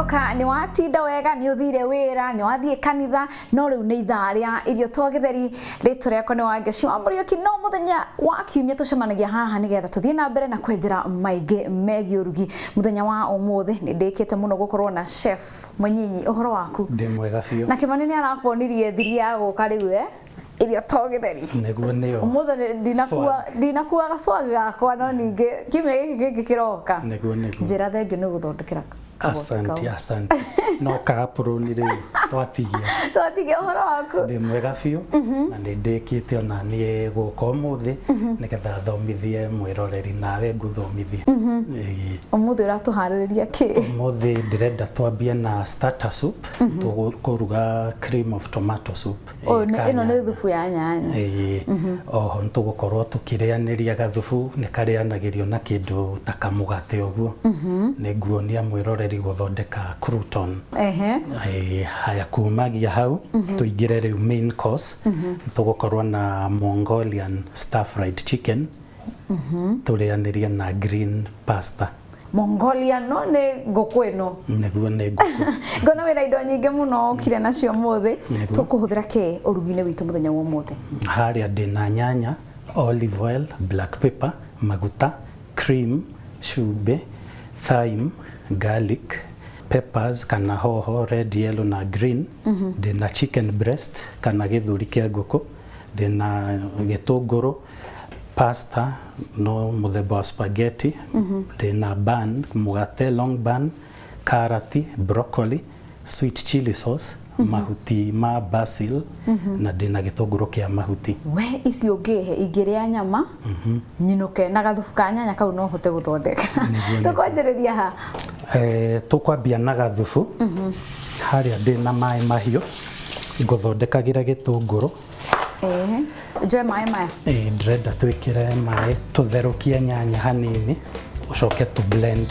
Ngwĩhoka nĩ watinda wega, nĩ ũthire wĩra, nĩ wathiĩ kanitha, no rĩu nĩ ithaa rĩa irio twa gĩtheri. Rĩtwa rĩakwa nĩ Wangeci wa Mũriũki, no mũthenya wa kiumia tũcemanagia haha nĩgetha tũthiĩ na mbere na kwenjera maingĩ megiĩ ũrugi. Mũthenya wa ũmũthĩ nĩ ndĩkĩte mũno gũkorwo na chef Mũnyinyi, ũhoro waku? Ndĩ mwega biũ. Na Kĩmani nĩ arakuonirie thiri ya gũka rĩu eh? Irio to gĩtheri. Nĩguo nĩyo. Ũmũthĩ ndinakua ndinakua gacwag gakwa no ningĩ kiumia gĩkĩ kĩngĩ kĩroka. Nĩguo nĩguo. Njĩra thengiũ nĩ gũthondekera Asante, asante. No kaapuroni rĩu twatigia. Twatigia ũhoro waku. Ndĩ mwega biũ na nĩ ndĩkĩte ona niĩ gũka ũmũthĩ nĩgetha thomithie mwĩroreri nawe ngũthomithie. Ĩĩ. Ũmũthĩ ũratũharĩrĩria kĩ? Ũmũthĩ ndĩrenda twambie na starter soup, tũkũruga cream of tomato soup. Ũyũ nĩ- ĩno nĩ thubu ya nyanya. Ĩĩ. Oho nĩ tũgũkorwo tũkĩrĩanĩria gathubu, nĩ karĩanagĩrio na kĩndũ ta kamũgate ũguo. Nĩ nguonia mwĩroreri gũthondeka crouton. Ehe. Ĩĩ, haya kumagia hau tũingĩre rĩu main course. Nĩ tũgũkorwo na Mongolian stir fried chicken tũrĩanĩrie na green pasta. Mongolia no nĩ ngũkũ ĩno. Nĩguo nĩ ngũkũ. Ngona wĩna indo nyingĩ mũno ũkire nacio ũmũthĩ. Nĩguo. Tũkũhũthĩra kĩ ũrugi-inĩ witũ mũthenya wa ũmũthĩ? Harĩa ndĩna nyanya, olive oil, black pepper, maguta, cream, cumbĩ, thyme, garlic, peppers kana hoho red, yellow na green. Ndĩna chicken breast kana gĩthũri kĩa ngũkũ, ndĩna gĩtũngũrũ, pasta no mũthemba wa spaghetti, ndĩna bun, mũgate long bun, karati, broccoli, sweet chili sauce, mahuti ma basil na ndĩna gĩtũngũrũ kĩa mahuti. We ici ũngĩhe ingĩrĩa nyama nyinũke na gathubu ka nyanya kau no hote gũthondeka. Tũkwanjĩrĩria ha? Tũkwambia na gathubu. Harĩa ndĩna maĩ mahiũ ngũthondekagĩra gĩtũngũrũ. Ehe. Njoe maĩ maya? Ĩĩ, ndĩrenda twĩkĩre maĩ tũtherũkie nyanya hanini ũcoke tũ blend.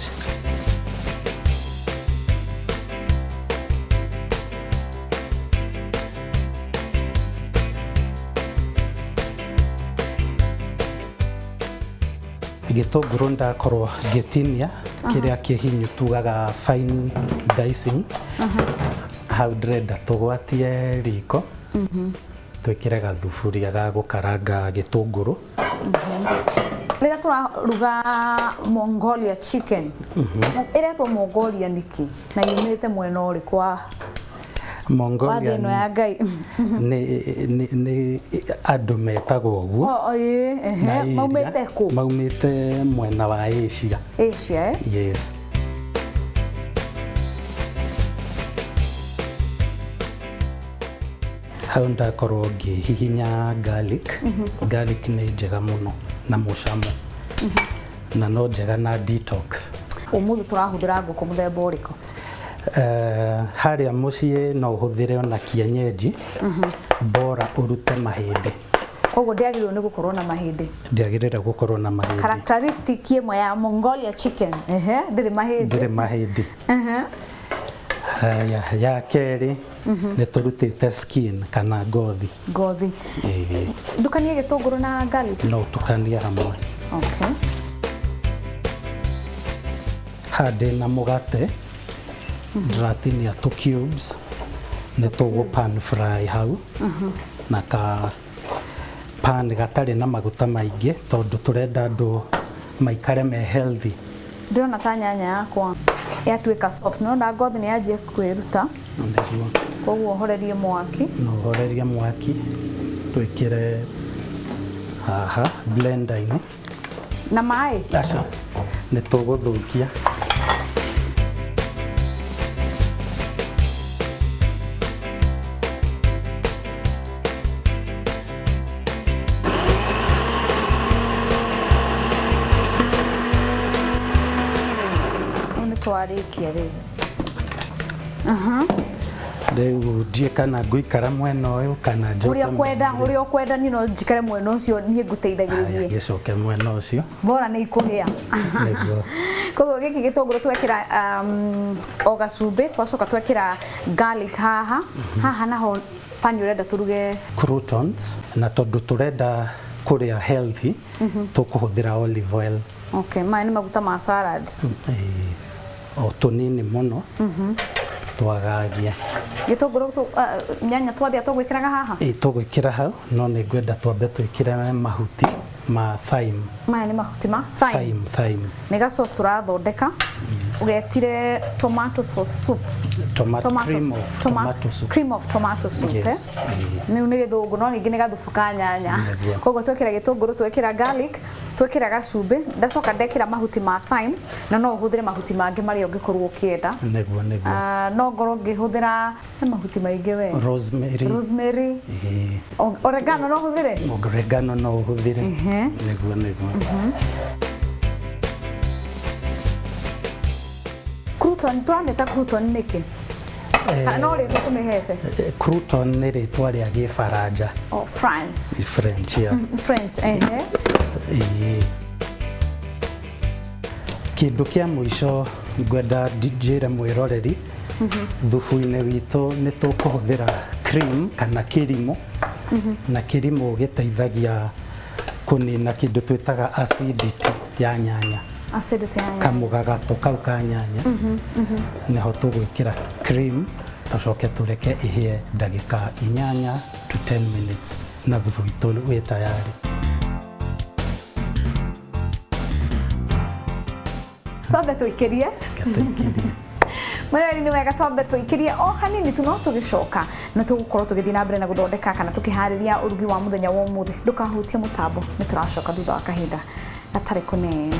Gĩtũngũrũ ndakorwo ngĩtinia kĩrĩa kĩhinyu tugaga fine dicing. Hau ndĩrenda tũgwatie riko twĩkĩre gathuburia ga gũkaranga gĩtũngũrũ. Rĩrĩa tũraruga Mongolia chicken, ĩretwo Mongolia nĩkĩ na yumĩte mwena ũrĩkũ wa Mongolia thĩ ĩno ya Ngai? Nĩ andũ metagwo ũguo. O, ĩĩ, ehe, Na area, maumĩte kũ? Maumĩte mwena wa Asia. Asia, eh? Yes. Hau ndakorwo ngĩhihinya garlic. Garlic nĩ njega mũno na mũcamo. Na no njega na detox. Ũmũthĩ tũrahũthĩra ngũkũ mũthemba ũrĩkũ? Harĩa mũciĩ no ũhũthĩre ona kienyeji, bora ũrute mahĩndĩ. Koguo ndĩagĩrĩirwo nĩ gũkorwo na mahĩndĩ. Ndĩagĩrĩire gũkorwo na mahĩndĩ. Characteristic ĩmwe ya Mongolia chicken, ehe, ndĩrĩ mahĩndĩ. Ndĩrĩ mahĩndĩ. Haya, ya kerĩ nĩ tũrutĩte skin kana ngothi. Ngothi. Ĩĩ. Ndukanie gĩtũngũrũ na garlic? No ũtukanie hamwe. Okay. Haha ndĩna mũgate, ndĩratinia tũ cubes, nĩ tũgũ pan fry hau na ka pan gatarĩ na maguta maingĩ tondũ tũrenda andũ maikare me healthy. Ndĩrona ta nyanya yakwa yatuĩka soft, nĩwona ngothi nĩ yanjia kwĩruta. Nĩguo. Koguo horerie mwaki. No horerie mwaki, twĩkĩre haha blender-inĩ. Na maĩ? Aca, nĩ tũgũthũkia. Rĩu nĩ twarĩkia rĩu. Rĩu ndiĩ kana ngũikara mwena ũyũ kana njoke Ũrĩa ũkwenda, mwena ũrĩa. ũrĩa ũkwenda niĩ no njikare mwena ũcio niĩ ngũteithagĩrĩrie. Haya, gĩcoke mwena ũcio. Bora nĩ ikũhĩa. Nĩguo. Koguo gĩkĩ gĩtũngũrũ twekĩra o gacumbĩ, twacoka twekĩra garlic haha. Haha naho pani ũrenda tũruge croutons, na tondũ tũrenda kũrĩa healthy, tũkũhũthĩra olive oil. Okay, maya nĩ maguta ma salad. Ĩĩ. O tũnini mũno twagagie. Gĩtũngũrũ nyanya twathĩa tũgwĩkĩraga haha? Ĩ, tũgwĩkĩra hau, no nĩ ngwenda twambe twĩkĩre mahuti ma thyme. Maya nĩ mahuti ma thyme. Thyme, thyme. Nĩ ga sauce tũrathondeka. Ũgetire tomato sauce soup. Tomato, Tomato cream of tomato soup. Cream of tomato soup. Yes. Eh? Rĩu nĩ gĩthũngũ, no ningĩ nĩ gathubu ka nyanya. Nĩguo. Koguo twekĩra gĩtũngũrũ, twekĩra garlic, twekĩra gacumbĩ, ndacoka ndekĩra mahuti ma thyme, na no ũhũthĩre mahuti mangĩ marĩa ũngĩkorwo ũkĩenda. Nĩguo, nĩguo. Ah, no ngorwo ngĩhũthĩra he mahuti maingĩ we. Rosemary. Rosemary. Ĩ. Oregano no ũhũthĩre? Oregano no ũhũthĩre. Nĩguo, nĩguo. Crouton, tũramĩta crouton nĩkĩ? Kana no rĩtwa tũmĩhete? Crouton nĩ rĩtwa rĩa Gĩbaranja. Oh, France. French, yeah. French, ehe. Ĩĩ. Kĩndũ kĩa mũico ngwenda njĩre mwĩroreri, thubu-inĩ witũ nĩ tũkũhũthĩra cream kana kĩrimũ, na kĩrimũ gĩteithagia kũnina kĩndũ twĩtaga acidity ya nyanya. Acidity ya nyanya. Kamũgagato kau ka nyanya nĩho tũgwĩkĩra cream, tũcoke tũreke ĩhĩe ndagĩka 8 to 10 minutes na thubu witũ wĩ tayari. Twambe tũikĩrie. Gatũikĩrie. Mwĩroreri, nĩ wega twambe tũikĩrie o hanini tu, no tũgĩcoka nĩ tũgũkorwo tũgĩthiĩ na mbere na gũthondeka kana tũkĩharĩria ũrugi wa mũthenya wa ũmũthĩ. Ndũkahutie mũtambo, nĩ tũracoka thutha wa kahinda gatarĩ kũnene.